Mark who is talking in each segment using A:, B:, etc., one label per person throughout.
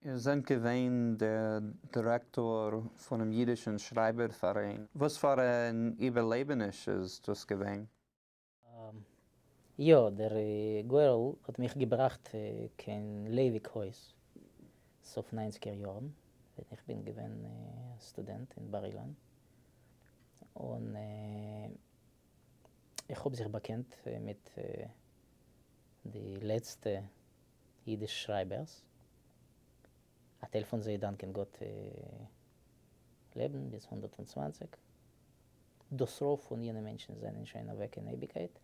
A: איר זענט געווען דער דירעקטאָר פֿונעם ייִדישן שרײַבער-פֿאַראיין. וואָס פֿאַר אַן איבערלעבעניש איז דאָס געווען?
B: יא, דער גורל האט מיך געבראכט קיין לייוויק הויז סוף ניינציגער יארן, ווען איך בין געווען א סטודענט אין בר אילן, און איך האב זיך באקענט מיט די לעצטע אידיש שרייבערס, א טייל פון זיי דאנקען גאט לעבן ביז 120. דאס רוב פון יענע מענטשן זענען שוין אוועק אין אייביגקייט,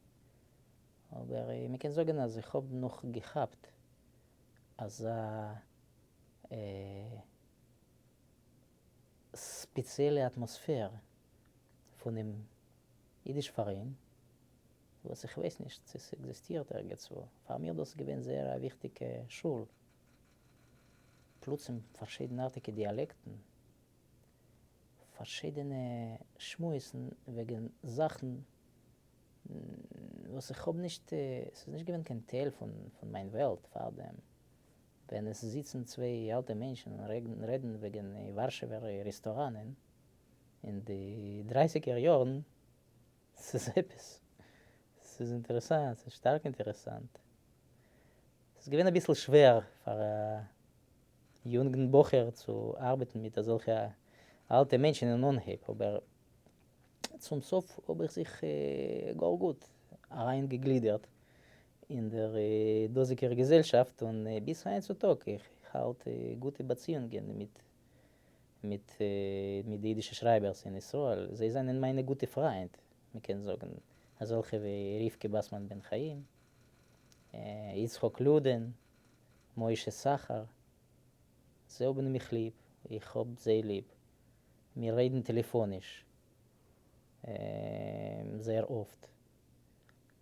B: אבער מען קען זאגן אז איך האב נאך געכאפט אזא ספעציעלע אטמאספער פונעם אידיש פאראיין, וואס איך ווייס נישט צו ס'עקזיסטירט ערגעצוואו. פאר מיר דאס איז געווען זייער א וויכטיגע שול, פלוצים פארשידנארטיגע דיאלעקטן, פארשידענע שמועסן וועגן זאכן וואס איך האב נישט, ס'איז נישט געווען קיין טייל פון מיין וועלט פארדעם. ווען עס זיצן צוויי אלטע מענטשן און רעדן וועגן ווארשעווער רעסטוראנען אין די דרייסיגער יארן, ס'איז עפעס, ס'איז אינטערעסאנט, ס'איז שטארק אינטערעסאנט. ס'איז געווען אביסל שווער פאר א יונגן בחור צו ארבעטן מיט אזעלכע אלטע מענטשן אין אנהייב, אבער צום סוף האב איך זיך גאר גוט אריינגעגלידערט אין דער דאזיגער געזעלשאפט, און ביז היינט צו טאג איך האלט גוטע באציאונגען מיט מיט מיט די אידישע שרייבערס אין ישראל, זיי זענען מיינע גוטע פריינט, מען קען זאגן, אזעלכע ווי רבקה באסמאן בן חיים, יצחק לודען, משה סחר, זיי האבן מיך ליב, איך האב זיי ליב, מיר רעדן טעלעפאניש זייער אפט,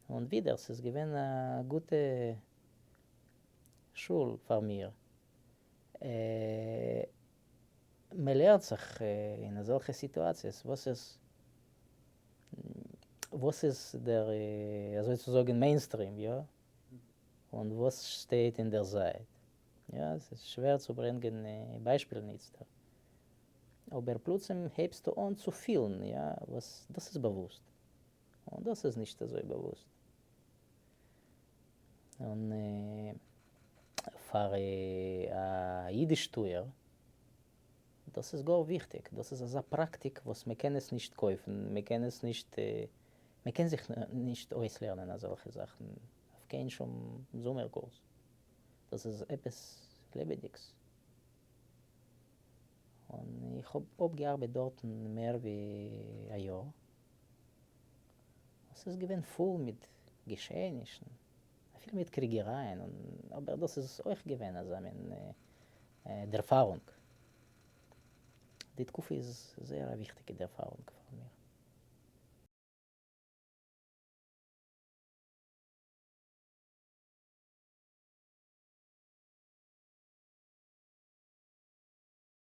B: און ווידער ס'איז געווען א גוטע שול פאר מיר, מען לערנט זיך אין אזעלכע סיטואציעס וואס איז וואס איז דער אזוי צו זאגן mainstream, יא? און וואס שטייט אין דער זייט. יא, עס איז שווער צו ברענגען ביישפילן איצטער. אבער פלוצים הייבסטו אן צו פילן, יא, וואס דאס איז באוואוסט, און דאס איז נישט אזוי באוואוסט. און פאר א אידיש טוער, דאס איז גאר וויכטיג, דאס איז אזא פראקטיק וואס מען קען עס נישט קויפן, מען קען עס נישט, מען קען זיך נישט אויסלערנען אזעלכע זאכן אויף קיין שום זומער קורס, דאס איז עפעס לעבעדיגס. און איך האב אפגעארבעט דארטן מער ווי א יאר, עס איז געווען פול מיט געשעענישן, אפילו מיט קריגערייען, און אבער דאס איז אויך געווען אזא מין דערפארונג. די תקופה איז זייער א וויכטיגע דערפארונג פאר מיר.